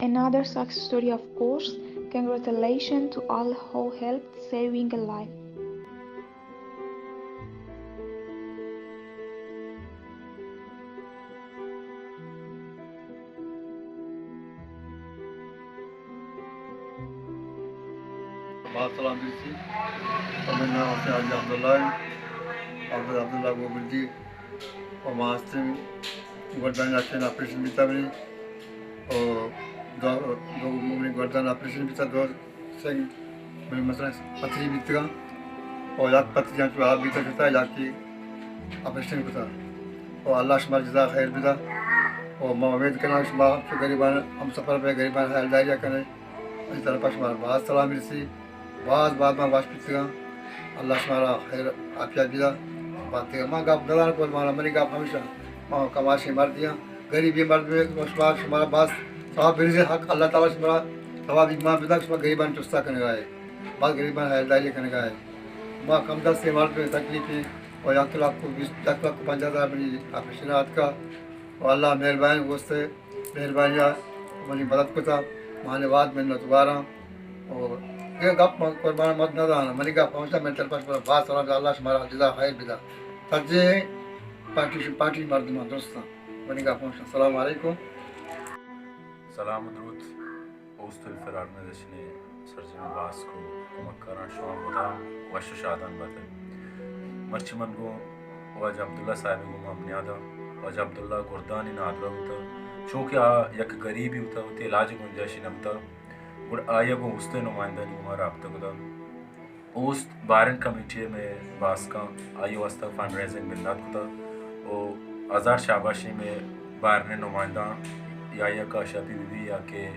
Another success story, of course. Congratulations to all who helped saving a life. باز سلام برسی. و منی نام است حاجی عبداللہ، عبد، عبداللہ گوبلجی. و ما ہستیں گردانی آپریشن بیتا منی. و دو، دو منی گردان آپریشن بیتا، دو سنگ منی مثلاً پتری بیتگاں. و یک پتری ہم چو آپ بیتا شتا، یکی آپریشن کتا. و اللہ شما جزا خیر بدا. و ما امید کناں شما چو غریبان ہم سفر بے، غریبان خیالداری کنے. منی طرفا شما باز سلام رسی. باز باز ما وش بیتگاں. اللہ شمارا خیر عافیت بدا. باتگاں ما گپ ندار کل مارا، منی گپ ہمیشہ ما کماشیں مردیاں، غریبیں مردمے، شما، شمارا باز ثواب بریزے. حق اللہ تعالی شمارا ثواب ایمان بدا، شما غریبان چستا کنگا ہے، باز غریبان خیالداری کنگا ہے. ما کم دستیں مردمے، تکلیفیں، و یک لاکھ و بیست، یک لاکھ و پنجاہ ہزار منی آپریشن آتکا. و اللہ مہربان گوستے، مہربانی ء منی مدد کتا، مانے واد منت واراں. و اے گپ من قربان مت نہ دانا، منی گپ ہمیشہ من طرف شمارا باز سلام، اللہ شمارا جزا خیر بدا. سجے پارٹی، پارٹی مردمان درستاں، منی گپ ہمیشہ. السلام علیکم. سلام و درود. اوست ویلفیئر آرگنائزیشن ء سرجمیں باسک و کمکاراں، شما مدام وش و شادان بات. مرچی من گوں واجہ عبداللہ صاحب ء گوما ہم نیاد آں. واجہ عبداللہ گردانی نادراہ بوتا، چونکہ آ یک غریبی بوتا، وتی علاج ء گنجائشی نہ بوتا، گڑا آئی ء گوں اوست ء نمائندانی گوما رابطہ کتا. اوست بحرین کمیٹی ء مئے باسکاں آئی ء واستہ فنڈ ریزنگ بندات کتا و ہزار شاباشی مئے بحرین ء نمائنداں، یا یک آشاپی بی بی یا کہ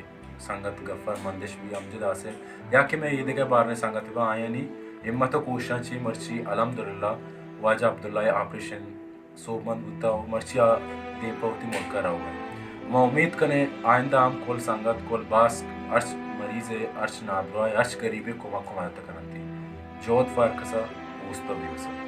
سنگت غفار مندش بی، امجد آصف، یا کہ مئے ایدگہ بحرین سنگت باں، آیانی ہمت و کوششاں چہ مرچی الحمدللہ واجہ عبداللہ ء آپریشن سوبمند بوتہ و مرچی آ دیم پہ وتی ملک ء روگ ء انت. ما امیت کنیں آئندہ ہم کل سنگت، کل باسک، ہرچ مریض ء، ہرچ نادراہ ء، ہرچ گریبے ء کمک و مدد کننت. جہد فارکس ء اوست پہ بیوس ء.